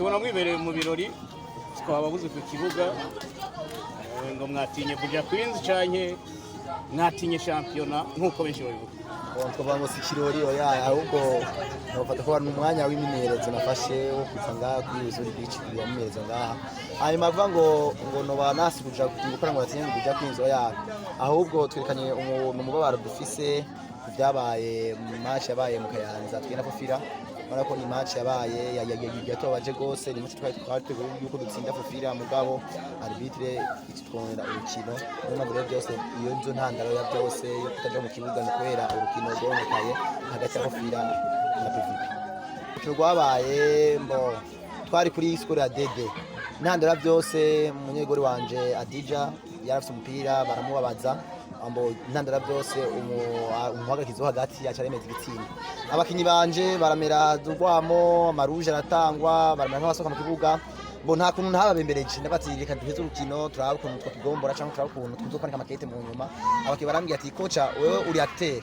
Tubona mwibereye mu birori, twababuze ku kibuga. Ngo mwatinye Buja Queens canke mwatinye shampiyona nk'uko benshi babivuga? Twavuga ngo si ikirori, oya, ahubwo nofata ko ari umwanya w'imimenyerezo nafashe wo kuza ngaha kuri Uzuri Beach kugira imyimenyerezo ngaha. Hanyuma avuga ngo noba nasi kuja gukora ngo batinye kuja Queens, oya, ahubwo twerekanye umubabaro dufise ku vyabaye mu match yabaye mu Kayanza twina Fofira. Urabona ko ni match yabaye yatubabaje gose. Ni match twari twiteguye yuko dutsinda Fofira, mugabo arbitre itwonera urukino. Niyo mpamvu rero byose, iyo nzo ntandaro ya byose yo kutaja mu kibuga ni kubera urukino rwonekaye hagati ya Fofira na PVP. Urukino rwabaye mbo twari kuri score ya DD. Intandaro ya byose, umunyegori wanje Adija yarafise umupira baramubabaza. Ambo intandaro ya byose, umuhagarikizi wo hagati yaca aremeza igitsinda. Abakinyi banje baramera urwamo, ama rouge aratangwa, baramera nk'abasohoka mu kibuga. Bo nta kuntu ntababembereje, ndabati reka duheze urukino, turabe ukuntu twakigombora cyangwa turabe ukuntu tuzokwandika amakete mu nyuma. Abakinyi barambwira ati: "Kocha, wewe uri acteur,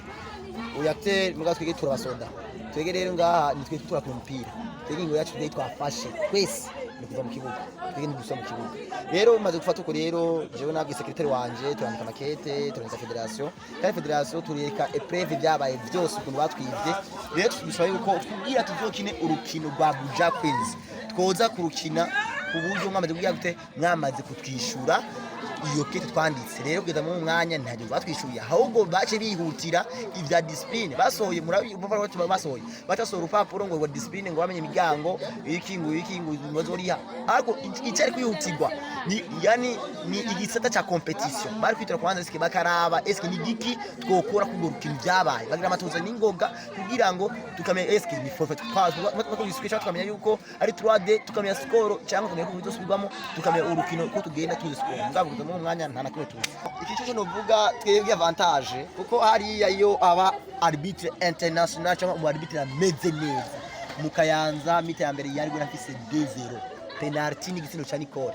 uri acteur, mugabo twege turabasoda. Twege rero ngaha nitwe turakina umupira. Twege ingo yacu twege twafashe twese ni kuva mu kibuga, twege ntidusubira mu kibuga." Rero bimaze gufata uko rero, jewe nabwiye secrétaire wanje, turandika amakete, turandika fédération, kandi fédération tureka les preuves, byabaye byose, ukuntu batwivye. Rero dusaba yuko kugira tuzokine urukino rwa Buja Queens, twoza kurukina ku buryo mwamaze kugira gute, mwamaze kutwishura iyo kete twanditse. Rero kugeza mu mwanya ntabwo batwishyuye, ahubwo bace bihutira ibya discipline basohoye. Murabi urupapuro basohoye, batasohora urupapuro ngo discipline, ngo bamenye imiryango iki, ngo iki, ngo bazoriha. Ariko icyari kwihutirwa ni yani ni igisata ca compétition. Bari kwitira kwanza eske bakaraba eske ni giki twokora kubwo rukino byabaye, bagira amatoza n'ingoga kugira ngo tukamenya eske ni forfait, twakwiswe, tukamenya yuko ari 3D, tukamenya score, cyangwa tukamenya ko bizosubirwamo, tukamenya urukino ko tugenda tuzi score. Mugabo kugeza mu mwanya nta na kimwe tuzi. Iki cyo novuga, twebwe avantage, kuko hariya iyo aba arbitre international cyangwa umu arbitre ameze neza mu Kayanza, mi-temps ya mbere yari gura mfise 2-0, penalty n'igitsindo ca Nicole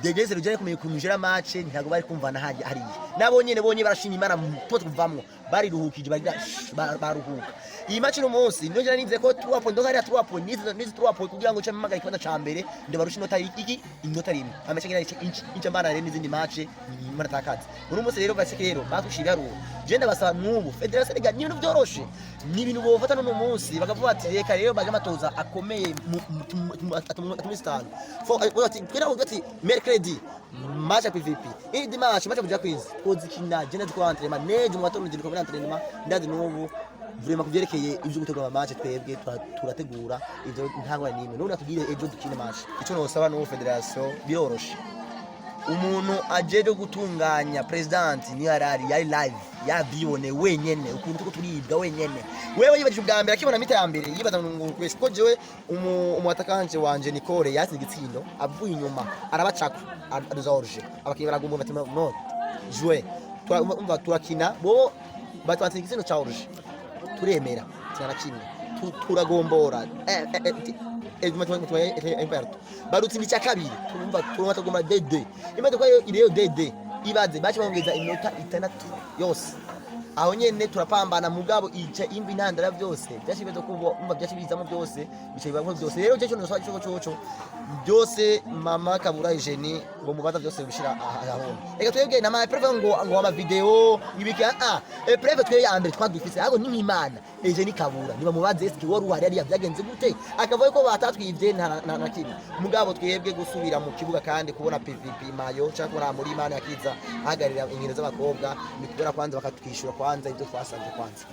2-0, jari kumenya ukuntu jera match. Ntabwo bari kumvana hariya. Nabo nyene bonye barashima Imana tuba tuvamwo, bariruhukije, bagira baruhuka. Iyi match no munsi niyo jana nize ko 3 points, donc hariya 3 points, nize 3 points kugira ngo ncame ikibanza ca mbere, ndabarusha inota iki, inota rimwe amace ngira ince mbana rero n'izindi match maratakaza muri munsi. Rero baseke rero batusha ibiharuro. Je ndabasaba n'ubu fédération rega, ni ibintu byoroshe, ni ibintu bofata n'uno munsi bakavuga ati reka rero baje amatoza akomeye mu minsi 5. Fo ati twera ati mercredi match ya PVP, iyi dimanche match ya Buja Queens twozikina. Je ndazi ko entraînement nejo mu gatondo ngenda kubera entraînement. Ndazi n'ubu vraiment kuvyerekeye ivyo gutegura ama match, twebwe turategura ivyo, nta ngorane n'imwe. N'ubu natubwire ejo dukine match. Ico nosaba n'ubu fédération, biroroshe, umuntu ajeje gutunganya, président, niyo yarari yari live, yavyibone wenyene ukuntu tuko turibwa wenyene. Wewe yibajije ubwa mbere akibona mi-temps ya mbere, yibaza ngo kubesha ko jewe umu attaquant wanje Nicole yatsinze igitsindo avuye inyuma, arabacako aduza hors-jeu. Abakinyi baragumba bati: "No jouer." Umva, turakina, bo batwatsinze igitsindo ca hors-jeu, turemera turakina, turagombora, barutsinda icya kabiri, turumva turumva tugomba DD imodoka iriyo DD. Ibaze bace bongeza iminota 6 yose aho nyene turapambana. Mugabo ica imbi intandara byose byaciye biza kuba, umva, byaciye bizamo byose, bica bibamo byose. Rero cyo cyo cyo cyo cyo byose, mama Kabura Eugenie ngo mubaza byose bishira ahahona. Reka twebwe na ma preuve ngo ama vidéo ibiki, ah, preuve twe ya mbere twadufise ahubwo ni nk'Imana Eugenie Kabura. Niba mubaze eske wari uhari hariya, byagenze gute, akavuga ko batatwivye nta na kimwe. Mugabo twebwe gusubira mu kibuga kandi kubona PVP mayo cyangwa kubona muri Imana yakiza ahagarira inkino z'abakobwa ni kubera kwanza bakatwishyura kwanza ibyo twasabye kwanza.